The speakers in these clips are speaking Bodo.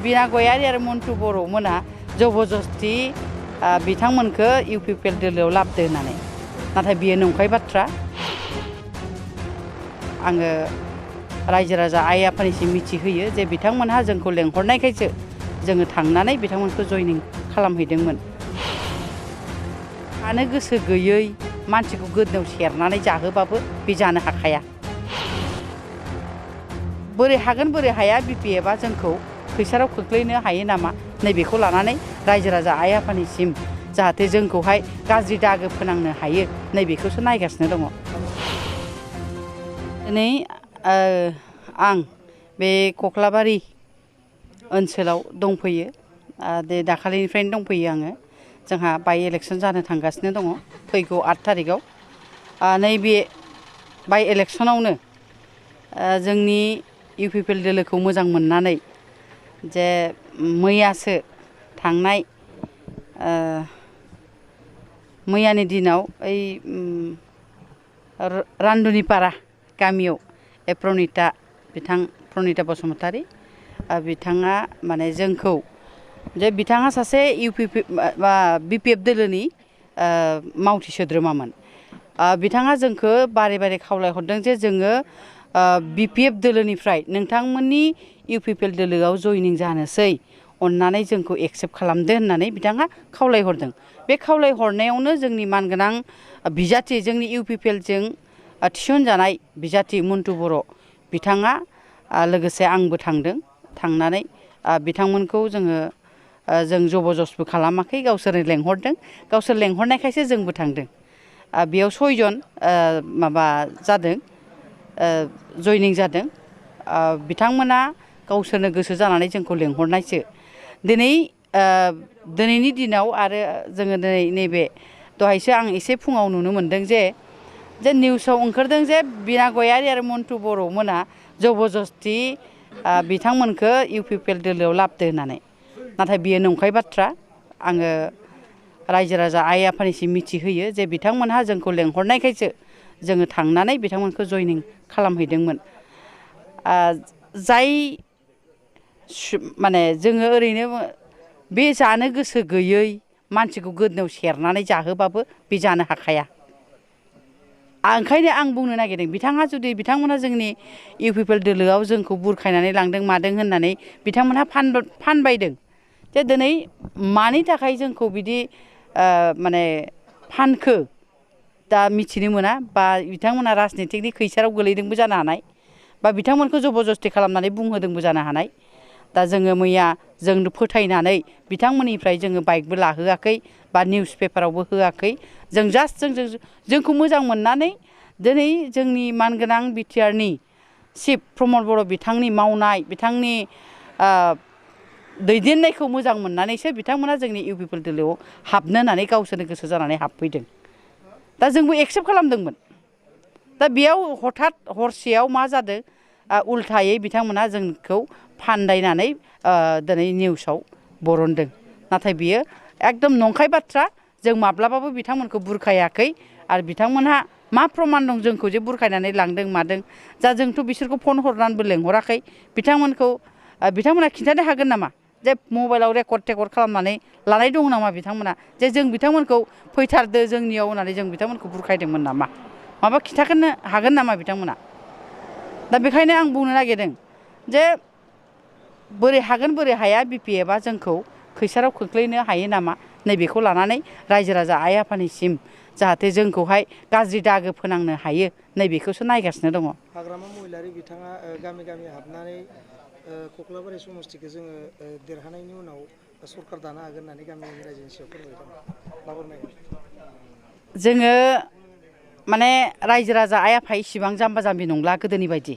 बिना गयारि आरो मन्टु बर' मोना जबरदस्ति बिथांमोनखौ UPPL दोलोआव लाबोदो होननानै नाथाय बियो नंखाय बाथ्रा। आङो रायजो राजा आइ आफानिसिम मिथिहोयो जे बिथांमोनहा जोंखौ लेंहरनायखायसो जोङो थांनानै बिथांमोनखौ जयनिं खालामहैदोंमोन। जानो गोसो गैयै मानसिखौ गोदनायाव सेरनानै जाहोबाबो बे जानो हाखाया। बोरै हागोन बोरै हाया BPFआ जोंखौ खैसाराव खोख्लैनो हायो नामा नैबेखौ लानानै रायजो राजा आइ आफानिसिम जाहाथे जोंखौहाय गाज्रि दागो फोनांनो हायो नैबेखौसो नायगासिनो दङ। दिनै आं बे कख्लाबारि ओनसोलाव दंफैयो। दाखालिनिफ्रायनो दंफैयो आङो। जोंहा बाइ इलेक्सन जानो थांगासिनो दङ फैगौ 8 थारिखआव। नैबे बाइ इलेक्सनावनो जोंनि UPPL दोलोखौ मोजां मोननानै जे मैयासो थांनाय मैयानि दिनाव ओइ रान्दुनिपारा गामियाव प्रनिता बसुमतारी बिथाङा माने जोंखौ जे बिथाङा सासे BPF दोलोनि मावथि सोद्रोमामोन। बिथाङा जोंखौ बारे बारे खावलायहरदों जे जोङो BPF दोलोनिफ्राय नोंथांमोननि UPPL दोलोआव जयनिं जानोसै अन्नानै जोंखौ एक्सेप्ट खालामदो होननानै बिथाङा खावलायहरदों। बे खावलायहरनायावनो जोंनि मानगोनां बिजाथि जोंनि UPPLजों थिसनजानाय बिजाथि मन्टु बर' बिथाङा लोगोसे आंबो थांदों। थांनानै बिथांमोनखौ जों जबरदस्तबो खालामाखै, गावसोरनो लेंहरदों। गावसोर लेंहरनायखायसो जोंबो थांदों। बेयाव 6 जन माबा जादों जयनिं जादों। बिथांमोना गावसोरनो गोसो जानानै जोंखौ लेंहरनायसो। दिनैनि दिनाव आरो जोङो दिनै नैबे दहायसो आं एसे फुङाव नुनो मोनदों जे निउसाव ओंखारदों जे बिना गयारि आरो मन्टु बर' मोना जबरदस्ति बिथांमोनखौ UPPL दोलोआव लाबोदो होननानै नाथाय बियो नंखाय बाथ्रा। आङो रायजो राजा आइ आफानिसिम मिथिहोयो जे बिथांमोनहा जोंखौ लेंहरनायखायसो जोङो थांनानै बिथांमोनखौ जयनिं खालामहैदोंमोन। जाय माने जोङो ओरैनो बे जानो गोसो गैयै मानसिखौ गोदनायाव सेरनानै जाहोबाबो बे जानो हाखाया। ओंखायनो आं बुंनो नागिरदों बिथांमोनहा जोंनि UPPL दोलोआव जोंखौ बुरखायनानै लांदों मादों होननानै बिथांमोनहा फानबायदों जे दिनै मानि थाखाय जोंखौ बिदि माने फानखो दा मिथिनो मोना। बा बिथांमोना राजनितिकनि खैसाराव गोलैदोंबो जानो हानाय, बा बिथांमोनखौ जबरदस्ति खालामनानै बुंहोदोंबो जानो हानाय। दा जोङो मैया जों फोथायनानै बिथांमोननिफ्राय जोङो बाइकबो लाहोआखै बा निउस पेपारावबो होआखै। जों जास्ट जोंखौ मोजां मोननानै दिनै जोंनि मानगोनां BTRनि चिफ प्रमद बर' बिथांनि मावनाय बिथांनि दैदेननायखौ मोजां मोननानैसो बिथांमोना जोंनि UPPL दोलोआव हाबनो होननानै गावसोरनो गोसो जानानै हाबफैदों। दा जोंबो एक्सेप्ट खालामदोंमोन। दा बेयाव हठात हरसेयाव मा जादों उल्थायै बिथांमोना जोंखौ फान्दायनानै दिनै निउसाव बरनदों। नाथाय बियो एकदम नंखाय बाथ्रा। जों माब्लाबाबो बिथांमोनखौ बुरखायाखै आरो बिथांमोनहा मा प्रमान दं जोंखौ जे बुरखायनानै लांदों मादों। जोंथ' बिसोरखौ फन हरनानैबो लेंहराखै। बिथांमोना खिन्थानो हागोन नामा जे मबाइलाव रेकर्ड खालामनानै लानाय दं नामा बिथांमोना जे जों बिथांमोनखौ फैथारदो जोंनियाव होननानै जों बिथांमोनखौ बुरखायदोंमोन नामा? माबा खिन्थानो हागोन नामा बिथांमोना? दा बेखायनो आं बुंनो नागिरदों जे बोरै हागोन बोरै हाया BPFआ जोंखौ खैसाराव खोख्लैनो हायो नामा नैबेखौ लानानै रायजो राजा आइ आफानिसिम जाहाथे जोंखौहाय गाज्रि दागो फोनांनो हायो नैबेखौसो नायगासिनो दङ। हाग्रामा महिलारि बिथाङा गामि गामि हाबनानै कख्लाबारि समस्तिखौ जोङो देरहानायनि उनाव सरकार दानो हागोन होननानै गामिनि रायजोनि सायाव फोरमायदों। माबोरै नायगोन? जोङो माने रायजो राजा आइ आफा इसिबां जाम्बा जाम्बि नंला गोदोनि बायदि।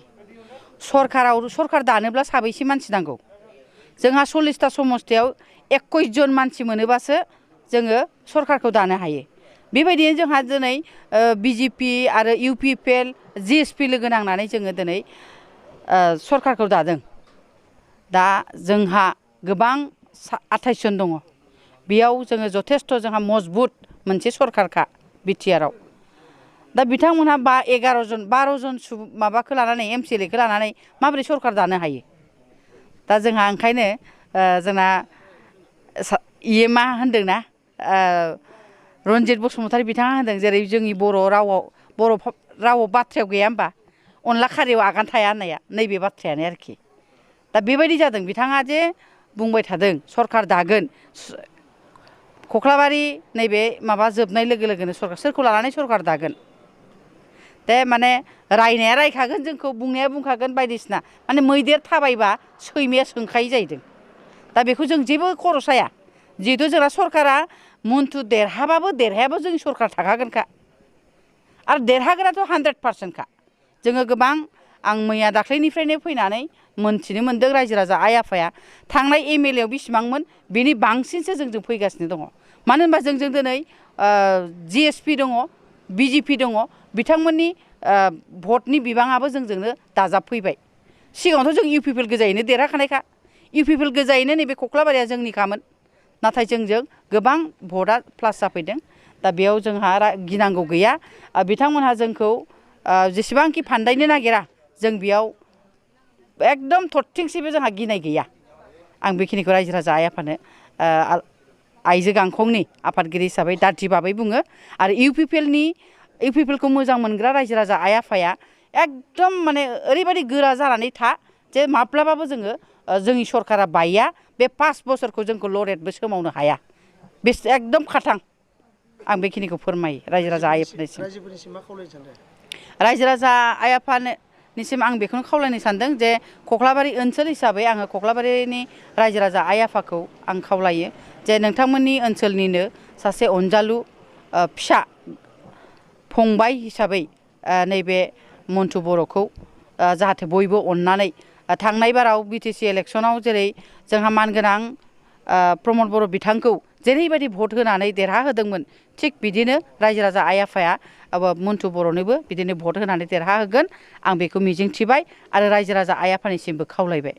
सरकार दानोब्ला साबैसे मानसि नांगौ? जोंहा 40ता समस्तियाव 21 जन मानसि मोनोबासो जोङो सरकारखौ दानो हायो। बेबायदिनो जोंहा दिनै BJP आरो UPPL GSP लोगो नांनानै जोङो दिनै सरकारखौ दादों। दा जोंहा गोबां 28 जन दङ। बेयाव जोङो जथेस्थ' जोंहा मजबुत मोनसे सरकारखा BTRआव। दा बिथांमोनहा 11 जन 12 जन माबाखौ लानानै MCLA खौ लानानै माबोरै सरकार दानो हायो? दा जोंहा ओंखायनो जोंना इयो मा होनदोंना रन्जित बसुमतारी बिथाङा होनदों जेरै जोंनि बर' रावाव बाथ्रायाव गैया होमबा अनला खारियाव आगान थाया होननाया नैबे बाथ्रायानो आरोखि दा बेबायदि जादों बिथाङा जे बुंबाय थादों सरखार दागोन कख्लाबारि नैबे माबा जोबनाय लोगो लोगोनो सरखार सोरखौ लानानै सरखार दागोन दे माने रायनाया रायखागोन जोंखौ बुंनाया बुंखागोन बायदिसिना माने मैदेर थाबायबा सैमाया सोंखायो जाहैदों दा बेखौ जों जेबो खर' साया जिहेथु जोंना सरकारा मन्थु देरहाबाबो देरहायाबो जोंनि सरकार थाखागोनखा आरो देरहागोनाथ' 100%खा जोङो गोबां आं मैया दाख्लैनिफ्रायनो फैनानै मोनथिनो मोन्दों रायजो राजा आइ आफाया थांनाय MLA आव बेसेबांमोन बेनि बांसिनसो जोंजों फैगासिनो दङ मानो होनबा जोंजों दिनै GSP दङ BJP दङ बिथांमोननि भटनि बिबाङाबो जोंजोंनो दाजाबफैबाय सिगाङावथ' जों UPPL गोजायैनो देरहाखानायखा UPPL गोजायैनो नैबे कख्लाबारिया जोंनिखामोन नाथाय जोंजों गोबां भटआ प्लास जाफैदों दा बेयाव जोंहा गिनांगौ गैया बिथांमोनहा जोंखौ जेसेबांखि फानदायनो नागिरा जों बेयाव एकदम थरथिंसेबो जोंहा गिनाय गैया आं बेखिनिखौ रायजो राजा आइ आफानो आइजो गांखंनि आफादगिरि हिसाबै दार्थि बाबै बुङो आरो UPPL खौ मोजां मोनग्रा रायजो राजा आइ आफाया एकदम माने ओरैबायदि गोरा जानानै था जे माब्लाबाबो जोङो जोंनि सरकारा बाया बे 5 बोसोरखौ जोंखौ लरेटबो सोमावनो हाया बे एकदम खाथां आं बेखिनिखौ फोरमायो रायजो राजा आइ आफानिसिम रायजोफोरनिसिम मा खावलायनो सानदों रायजो राजा आइ आफानिसिम आं बेखौनो खावलायनो सानदों जे कख्लाबारि ओनसोल हिसाबै आङो कख्लाबारिनि रायजो राजा आइ आफाखौ आं खावलायो जे नोंथांमोननि ओनसोलनिनो सासे अनजालु फिसा फंबाय हिसाबै नैबे मन्थु बर'खौ जाहाथे बयबो अननानै थांनाय बाराव BTC इलेक्सनाव जेरै जोंहा मानगोनां प्रमद बर' बिथांखौ जेरैबायदि भट होनानै देरहाहोदोंमोन थिग बिदिनो रायजो राजा आइ आफाया मन्थु बर'नोबो बिदिनो भट होनानै देरहाहोगोन आं बेखौ मिजिंथिबाय आरो रायजो राजा आइ आफानिसिमबो खावलायबाय